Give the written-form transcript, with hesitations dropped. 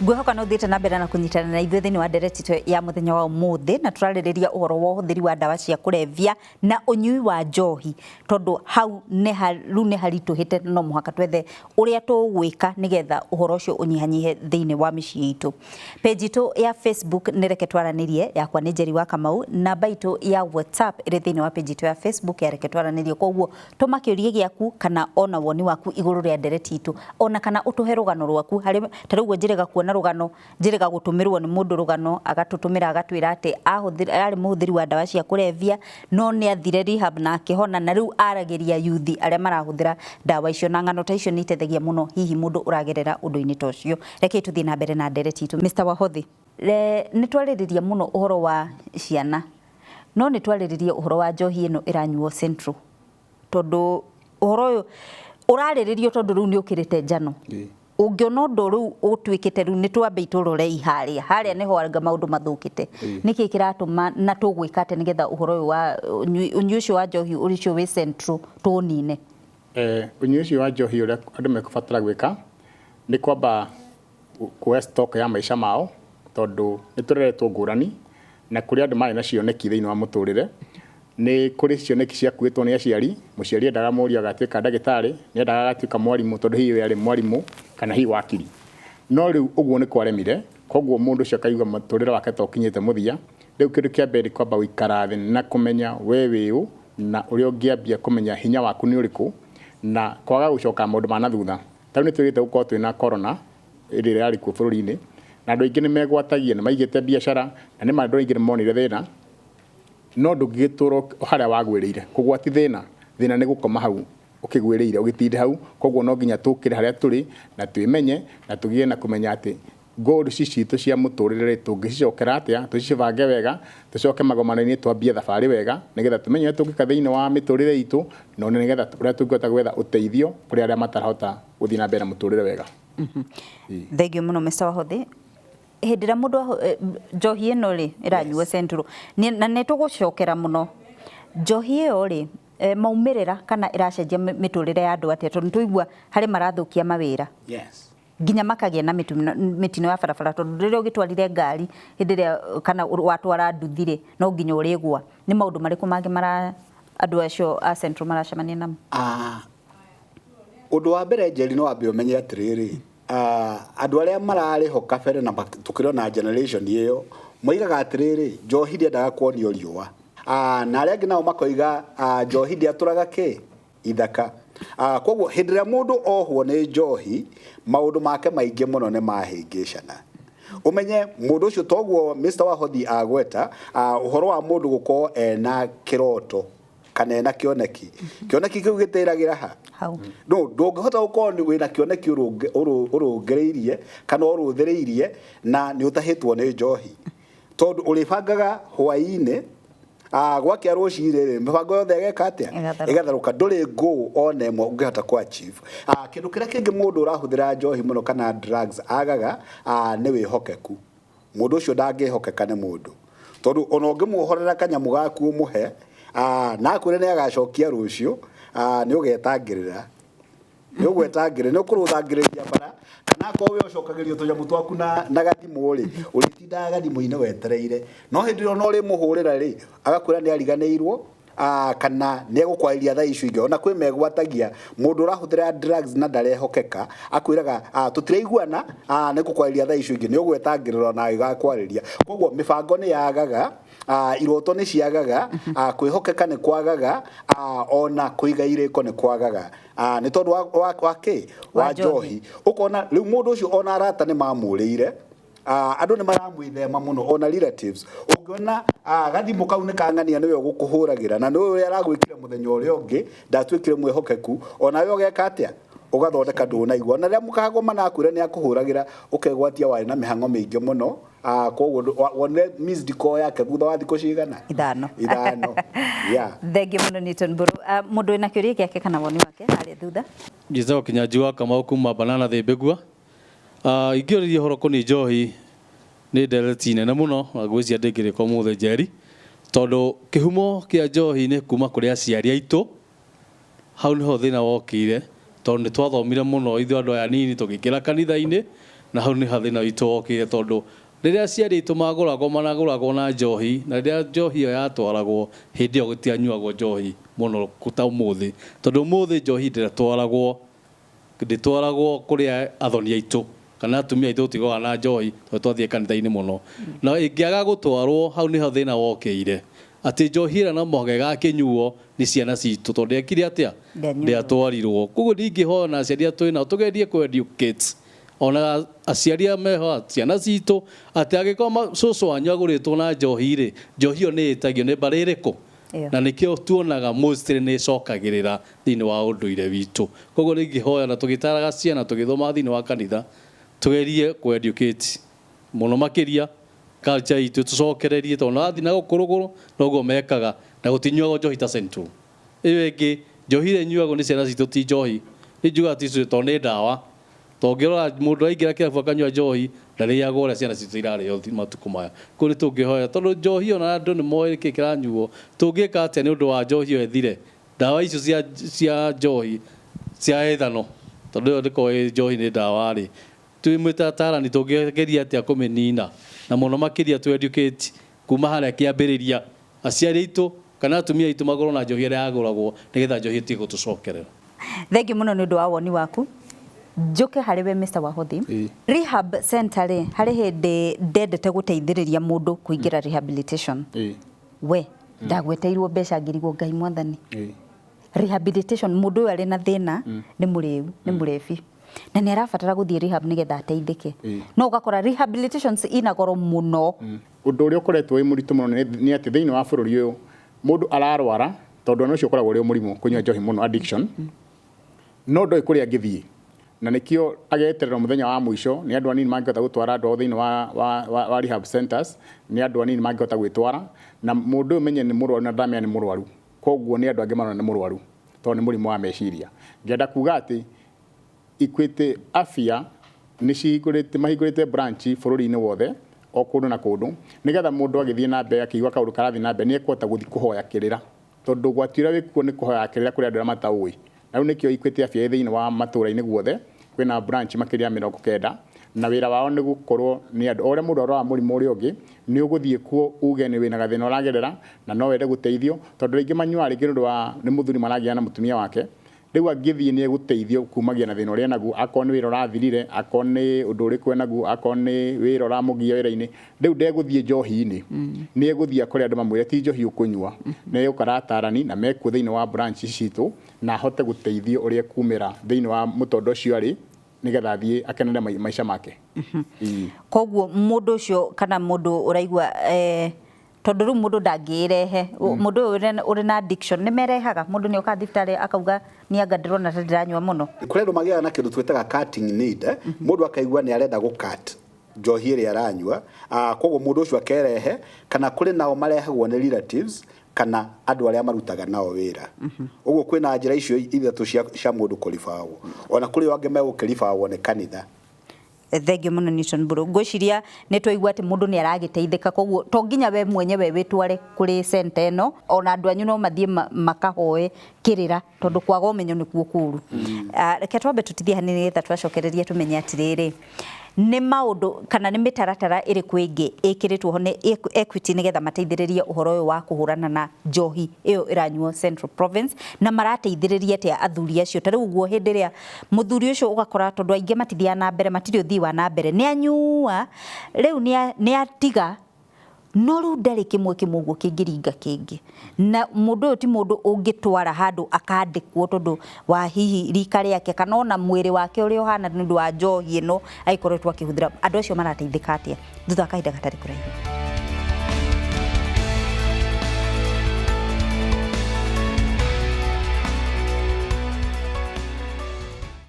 Ngwĩhoka no ũthiĩte na mbere na kũnyitana na ithuĩ thĩinĩ wa ndereti itũ ya mũthenya wa ũmũthĩ, na tũrarĩrĩria ũhoro wa ũhũthĩri wa ndawa cia kũrebia na ũnyui wa njohi, tondũ hau nĩ rĩu nĩ haritũhĩte, no mũhaka twethe ũrĩa tũgwĩka nĩgetha ũhoro ũcio ũnyihanyihe thĩinĩ wa mĩciĩ itũ. Page itũ ya Facebook nĩ Reke Twaranĩrie, yakwa nĩ Njeri wa Kamau, namba itũ ya WhatsApp ĩrĩ thĩinĩ wa page itũ ya Facebook ya Reke Twaranĩrie. Koguo tũma kĩũria gĩaku kana ona woni waku igũrũ rĩa ndereti itũ, ona kana ũtũhe rũgano rwaku harĩ ta rĩu njĩrĩga kuona rũgano, njĩrĩga gũtũmĩrwo nĩ mũndũ rũgano, agatũtũmĩra agatwĩra atĩ arĩ mũhũthĩri wa ndawa cia kũrebia, no nĩ athire rehab na akĩhona, na rĩu aragĩria yuthi arĩa marahũthĩra ndawa icio, na ng'ano ta icio nĩ iteithagia mũno hihi mũndũ ũragerera ũndũ-inĩ ta ũcio. Rekei tũthiĩ na mbere na ndereti itũ. Mr. Wahothi, nĩ twarĩrĩria mũno ũhoro wa ciana, no nĩ twarĩrĩrie ũhoro wa njohi ĩno ĩranyuo Central, tondũ ũhoro ũyũ ũrarĩrĩrio tondũ rĩu nĩ ũkĩrĩte njano. Ũngĩona ũndũ rĩu ũtuĩkĩte rĩu nĩ twambe tũrorei harĩa harĩa nĩho anga maũndũ mathũkĩte. Nĩkĩ kĩratũma na tũgwĩka atĩa nĩgetha ũhoro ũyũ wa ũnyui ũcio wa njohi ũcio wĩ Central tũũnine? Ũnyui ũcio wa njohi, ũrĩa andũ mekũbatara gwĩka nĩ kwamba kuoya stock ya maica mao, tondũ nĩ tũreretwo ngũrani na kũrĩ andũ marĩ na cioneki thĩinĩ wa mũtũrĩre. Nĩ kũrĩ cioneki ciakuĩtwo nĩ aciari. Mũciari endaga mũriũ agatuĩka ndagĩtarĩ, nĩ endaga agatuĩka mwarimũ tondũ hihi we arĩ mwarimũ kana hihi wakiri. No rĩu ũguo nĩ kwaremire, koguo mũndũ ũcio akaigua mũtũrĩre wake ta ũkinyĩte mũthia. Rĩu kĩndũ kĩa mbere nĩ kwamba gũikara thĩ na kũmenya we wĩ ũ, na ũrĩa ũngĩambia kũmenya hinya waku nĩ ũrĩkũ, na kwaga gũcoka maũndũ ma na thutha. Ta rĩu nĩ twĩrĩgĩte gũkorwo twĩna corona ĩrĩa ĩrarĩ kuo bũrũri-inĩ, na andũ aingĩ nĩ megwatagia, nĩ maigĩte biacara, na nĩ ma andũ aingĩ nĩ monire thĩna, no ndũngĩgĩtũra harĩa wagwĩrĩire. Kũgwa ti thĩna, thĩna nĩ gũkoma hau ũkĩgwĩrĩire, ũgĩtinde hau. Koguo no nginya tũkĩre harĩa tũrĩ na twĩmenye na tũgĩe na kũmenya atĩ goal ici citũ cia mũtũrĩre rĩ, tũngĩcicokera atĩa, tũcibange wega, tũcoke magomano-inĩ twambie thabarĩ wega, nĩgetha tũmenye ũrĩa tũngĩka thĩinĩ wa mĩtũrĩre itũ, na ona nĩgetha ũrĩa tũngĩhota gwetha ũteithio kũrĩ arĩa matarahota gũthiĩ na mbere na mũtũrĩre wega. Thengiũ mũno, Mr. Wahothi. Hĩndĩ ĩrĩa mũndũ njohi ĩno rĩ ĩranyuo Central, na nĩ tũgũcokera mũno njohi ĩyo rĩ, maumĩrĩra kana ĩracenjia mĩtũrĩre ya andũ atĩa? Tondũ nĩtũigua harĩ marathũkia mawĩra. Nginya makagĩa na mĩtino ya barabara, tondũ rĩrĩa ũgĩtwarire ngari hĩndĩ ĩrĩa kana watwara nduthi rĩ, no nginya ũrĩgwa. Nĩ maũndũ marĩkũ mangĩ mara andũ acio a Central maracemania namo? Ũndũ wa mbere, Njeri, no wambe ũmenye atĩrĩrĩ, andũ arĩa mararĩ ho kabere na tũkĩrĩ ona generation ĩyo, moigaga atĩrĩrĩ, njohi ndĩendaga kuonio riũa. Na arĩa angĩ nao makoiga njohi ndĩatũraga kĩ ithaka. Koguo hĩndĩ ĩrĩa mũndũ ohwo nĩ njohi, maũndũ make maingĩ mũno nĩ mahĩngĩcana. Ũmenye mũndũ ũcio toguo Mr. Wahothi agweta ũhoro wa mũndũ gũkorwo ena kĩroto kana ena kĩoneki. Kĩoneki kĩu gĩtĩragĩra ha? Hau. No ndũngĩhota gũkorwo nĩ wĩna kĩoneki ũrũngĩrĩirie kana ũrũthĩrĩirie na nĩ ũtahĩtwo nĩ njohi, tondũ ũrĩbangaga hwaĩ-inĩ, gwakĩa rũcinĩ rĩ, mĩbango yothe ĩgeka atĩa? Ĩgatharũka. Ĩgatharũka. Ndũrĩ goal ona ĩmwe ũngĩhota kũ achieve. Kĩndũ kĩrĩa kĩngĩ mũndũ ũrahũthĩra njohi mũno kana drugs agaga nĩ wĩhokeku. Mũndũ ũcio ndangĩhokeka nĩ mũndũ, tondũ ona ũngĩmuohorera kanyamũ gaku ũmũhe na akwĩre nĩ agacokia rũciũ, nĩ ũgetangĩrĩra, nĩ ũgwetangĩrĩra, nĩ ũkũrũthangĩrĩria bara, kana akorwo we ũcokagĩrio tũnyamũ twaku na gathimũ rĩ, ũrĩtindaga gathimũ-inĩ wetereire. No hĩndĩ ĩrĩa ona ũrĩmũhũrĩra rĩ, agakwĩra nĩ ariganĩirwo kana nĩ egũkwarĩria thaa icio ingĩ. Ona kwĩ megwatagia mũndũ ũrahũthĩra drugs na ndarehokeka, akwĩraga tũtiraiguana, nĩ ngũkwarĩria thaa icio ingĩ, nĩ ũgwetangĩrĩra ona agĩgakwarĩria. Koguo mĩbango nĩ yagaga, iroto nĩ ciagaga, kwĩhokeka nĩ kwagaga, ona kũiga irĩko nĩ kwagaga. Nĩ tondũ wa kĩ? Wa njohi. Ũkona rĩu mũndũ ũcio ona arata nĩ mamũrĩire, andũ nĩ maramwĩthema mũno, ona relatives. Ũngĩona gathimũ kau nĩ kang'ania nĩwe ũgũkũhũragĩra, na nĩwe ũrĩa aragwĩkire mũthenya ũrĩa ũngĩ ndatuĩkire mwĩhokeku, ona we ũgeka atĩa? Ũgathondeka ndũnaigua. Ona rĩrĩa mũkagomana akwĩra nĩ akũhũragĩra, ũkegwatia warĩ na mĩhang'o mĩingĩ mũno. Koguo wonire missed call yake thutha wa thikũ cigana? 5. 5, yeah. Thengiũ mũno, Newton Mburu. Mũndũ wĩna kĩũria gĩake kana woni wake harĩa thutha. Njĩtagwo Kĩnyanjui wa Kamau kuma Banana Thĩmbĩgua. Ingĩũrĩria ũhoro ũkoniĩ njohi nĩ ndereti nene mũno na ngwĩciria ndĩngĩrĩka ũmũthĩ, Njeri, tondũ kĩhumo kĩa njohi nĩ kuma kũrĩ aciari aitũ. Hau nĩho thĩna wokĩire, tondũ nĩ twathomire mũno ithuĩ andũ aya anini tũgĩkĩra kanitha-inĩ. Na hau nĩ hathĩna witũ wokire, tondũ rĩrĩa aciari aitũ magũragwo, managũragwo na njohi, na rĩrĩa njohi ĩyo yatwaragwo, hĩndĩ ĩyo gũtianyuagwo njohi mũno ta ũmũthĩ, tondũ ũmũthĩ njohi ndĩtwaragwo kũrĩ athoni aitũ kana atumia aitũ, tũtigoga na njohi tondũ twathiĩ kanitha-inĩ mũno. Na ĩngĩaga gũtwarwo, hau nĩho thĩna wokĩire, atĩ njohi ĩrĩa no mũhaka ĩgakĩnyuo nĩ ciana citũ, tondũ ndĩekire atĩa? Ndĩanyuirwo. Ndĩatwarirwo. Koguo ndingĩhoya na aciari a twĩ nao tũgerie kũ educate ona aciari a meho ciana citũ, atĩ angĩkorwo cũcũ wanyu agũrĩtwo na njohi rĩ, njohi ĩyo nĩ ĩtagio nĩ mbarĩ ĩrĩkũ. Ĩyo. Na nĩkĩo tuonaga mostly nĩ ĩcokagĩrĩra thĩinĩ wa ũndũire witũ. Koguo rĩngĩhoya na tũgĩtaraga ciana, tũgĩthomaga thĩinĩ wa kanitha, tũgerie kũ educate mũno makĩria culture itũ, tũcokererie, tondũ wathiĩ na gũkũ rũgũrũ noguo mekaga, na gũtinyuagwo njohi ta Central. Ĩyo ĩngĩ, njohi ĩrĩa ĩnyuagwo nĩ ciana citũ ti njohi, nĩ njugaga ti tondũ nĩ ndawa. Tongĩrora mũndũ aingĩra kĩrabu akanyua njohi, ndarĩagwo ũrĩa ciana citũ irarĩo matukũ maya. Kũu nĩ tũngĩhoya, tondũ njohi ona andũ nĩ moĩ nĩkĩ kĩranyuo, tũngĩka atĩa nĩ ũndũ wa njohi ĩyo ĩthire, ndawa icio cia njohi cia ethano, tondũ ĩyo ndĩkoragwo ĩ njohi, nĩ ndawa rĩ, twĩ mwĩta atarani tũngĩgeria atĩa kũmĩnina, na mũno makĩria tũ educate kuma harĩa kĩambĩrĩria aciari aitũ kana atumia aitũ magũrwo na njohi ĩrĩa yagũragwo, nĩgetha njohi ĩtige gũtũcokerera. Thank you mũno nĩ ũndũ wa woni waku. Njũke harĩ we, Mr. Wahothi. Ĩĩ. Rehab center rĩ, harĩ hĩndĩ ndendete gũteithĩrĩria mũndũ kũingĩra rehabilitation. We ndagweteirwo mbeca, ngĩrigwo, Ngai mwathani. Rehabilitation, mũndũ ũyũ arĩ na thĩna, nĩ mũrĩu, nĩ mũrebi, na nĩ arabatara gũthiĩ rehab nĩgetha ateithĩke. No ũgakora rehabilitations ina goro mũno. Ũndũ ũrĩa ũkoretwo wĩ mũritũ mũno nĩ atĩ thĩinĩ wa bũrũri ũyũ mũndũ ararwara, tondũ ona ũcio ũkoragwo ũrĩ o mũrimũ, kũnyua njohi mũno, addiction, no ndoĩ kũrĩa angĩthiĩ, na nĩkĩo ageterera mũthenya wa mũico. Nĩ andũ anini mangĩhota gũtwara andũ ao thĩinĩ wa rehab centers, nĩ andũ anini mangĩhota gwĩtwara, na mũndũ ũyũ menye nĩ mũrwaru na ndamenya nĩ mũrwaru, koguo nĩ andũ angĩ marona nĩ mũrwaru, tondũ nĩ mũrimũ wa meciria. Ngenda kuga atĩ Equity Afya nĩ cihingũrĩte, mahingũrĩte branch bũrũri-inĩ wothe, o kũndũ na kũndũ, nĩgetha mũndũ agĩthiĩ na mbere, akĩigua kaũndũ karathiĩ na mbere, nĩ ekũhota gũthiĩ kũhoya kĩrĩra, tondũ ũgwati ũrĩa wĩkuo nĩ kũhoya kĩrĩra kũrĩ andũ arĩa mataũĩ. Na rĩu nĩkĩo Equity Afya ĩ thĩinĩ wa matũra-inĩ guothe, kwĩna branch makĩria ya 90, na wĩra wao nĩ gũkorwo nĩ andũ o ũrĩa mũndũ arwara mũrimũ ũrĩa ũngĩ, nĩ ũgũthiĩ kuo uge nĩ wĩna gathĩna ũragerera na no wende gũteithio, tondũ rĩngĩ manyuaga rĩngĩ nĩ ũndũ wa nĩ mũthuri maragĩa na mũtumia wake. Rĩu angĩthiĩ nĩ egũteithio kumagia na thĩna ũrĩa enaguo, akorwo nĩ wĩra ũrathirire, akorwo nĩ ũndũ ũrĩkũ enaguo, akorwo nĩ wĩra ũramũgia wĩra-inĩ. Rĩu ndegũthiĩ njohi-inĩ, nĩ egũthiĩ akore andũ mamwĩre ti njohi ũkũnyua, nĩ egũkora atarani na mekuo thĩinĩ wa branch citũ, na ahote gũteithio ũrĩa ekumĩra thĩinĩ wa mũtondo ũcio arĩ, nĩgetha athiĩ akenere maica make. Ĩĩ. Koguo mũndũ ũcio kana mũndũ ũraigua, tondũ rĩu mũndũ ndangĩĩrehe, mũndũ ũyũ ũrĩ na addiction nĩ merehaga, mũndũ nĩ okaga thibitarĩ akauga nĩ anga ndĩrona ta ndĩranyua mũno. Kũrĩ andũ magĩaga na kĩndũ twĩtaga cutting need, mũndũ akaigua nĩ arenda gũ cut njohi ĩrĩa aranyua, koguo mũndũ ũcio akerehe, kana kũrĩ nao marehagwo nĩ relatives kana andũ arĩa marutaga nao wĩra. Ũguo kwĩna njĩra icio ithatũ cia mũndũ kũribawwo. Ona kũrĩ o angĩ megũkĩribawwo nĩ kanitha. Thank you mũno, Newton Mburu. Ngwĩciria nĩ twaigua atĩ mũndũ nĩ aragĩteithĩka, koguo to nginya we mwenyewe wĩtware kũrĩ center ĩno, ona andũ anyu no mathiĩ makahoe kĩrĩra, tondũ kwaga ũmenyo nĩkuo kũru. Reke twambe tũtithie hanini, nĩgetha twacokereria tũmenye atĩrĩrĩ, nĩ maũndũ kana nĩ mĩtaratara ĩrĩkũ ĩngĩ ĩkĩrĩtwo ho nĩ Equity nĩgetha mateithĩrĩrie ũhoro ũyũ wa kũhũrana na njohi ĩyo ĩranyuo Central Province, na marateithĩrĩria atĩa athuri acio. Ta rĩu ũguo hĩndĩ ĩrĩa mũthuri ũcio ũgakora, tondũ aingĩ matithiaga na mbere, matirĩ ũthii wa na mbere, nĩ anyua rĩu nĩ atiga, no rĩu ndarĩ kĩmwe kĩmwe ũguo kĩngĩringa kĩngĩ, na mũndũ ũyũ ti mũndũ ũngĩtwara handũ akandĩkwo, tondũ wa hihi rika rĩake kana ona mwĩrĩ wake ũrĩa ũhana nĩ ũndũ wa njohi ĩno agĩkoretwo akĩhũthĩra. Andũ acio marateithĩka atĩa? Thutha wa kahinda gatarĩ kũraihu.